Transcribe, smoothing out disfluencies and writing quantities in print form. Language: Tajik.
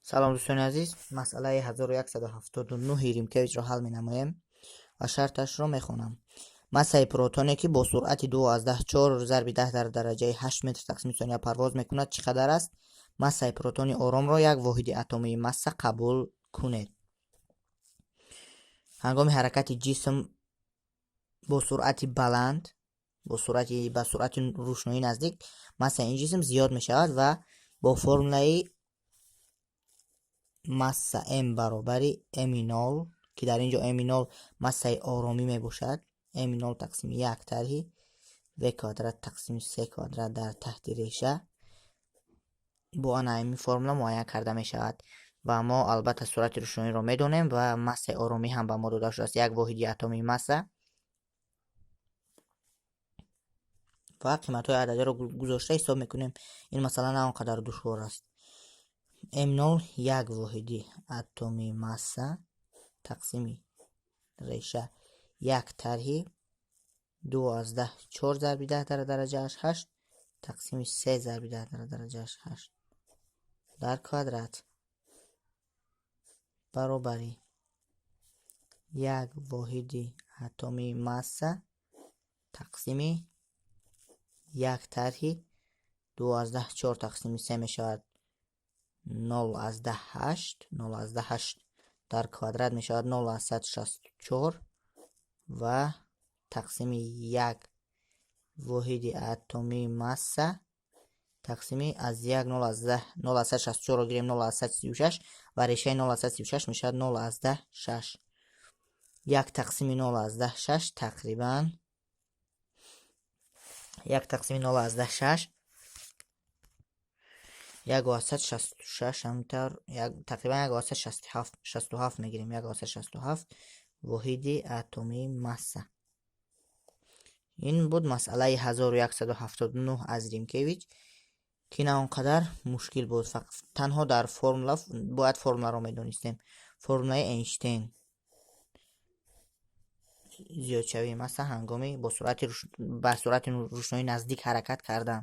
Салом, дӯстони азиз. Масъалаи 1179 Римкевичро ҳал менамоем ва шарташро мехонам. Массаи протоне, ки бо суръати 2,4 зарби 10 дар дараҷаи 8 метр тақсими сония парвоз мекунад, чӣ қадар аст? Массаи протони оромро як воҳиди атомии масса қабул кунед. Ҳангоми ҳаракати ҷисм бо суръати баланд, бо суръати ба суръати рӯшноӣ наздик, массаи ин ҷисм зиёд мешавад ва бо формулаи масса м баробари ми нол, ки дар ин ҷо ми нол массаи оромӣ мебошад, ми нол тақсими як тарҳи в квадрат тақсими с квадрат дар таҳти реша, бо ана ҳамин формула муайян карда мешавад. Ва мо албатта суръати рӯшноиро медонем ва массаи оромӣ ҳам ба мо дода шудааст, як воҳиди атомии масса, ва қиматҳои ададиро гузошта ҳисоб мекунем. Ин масъала на он қадар душвор аст. М0 як воҳиди атомии масса тақсими реша як тарҳи 2,4 зарби 10 дар дараҷааш 8 тақсими се зарби 10 дар дараҷааш 8 дар квадрат баробари як воҳиди атомии масса тақсими як тарҳи 2,4 тақсими се мешавад 0,8, 0,8 дар квадрат мешавад 0,164 ва тақсими як воҳиди атомии масса тақсими аз як 0,164-ро гирем, 0,136 ва решаи 0,136 мешавад 0,6. Як тақсими 0,6, тақрибан як тақсими 0,6, 1,66, ҳаминтавр тақрибан 1,67 мегирем, 1,67 воҳиди атомии масса. Ин буд масъалаи 1179 аз Римкевич, ки на он қадар мушкил буд. Танҳо дар формула бояд формуларо медонистем, формулаи Эйнштейн: зиёдшавии масса ҳангоми бо суръати ба суръати рӯшноӣ наздик ҳаракат кардан.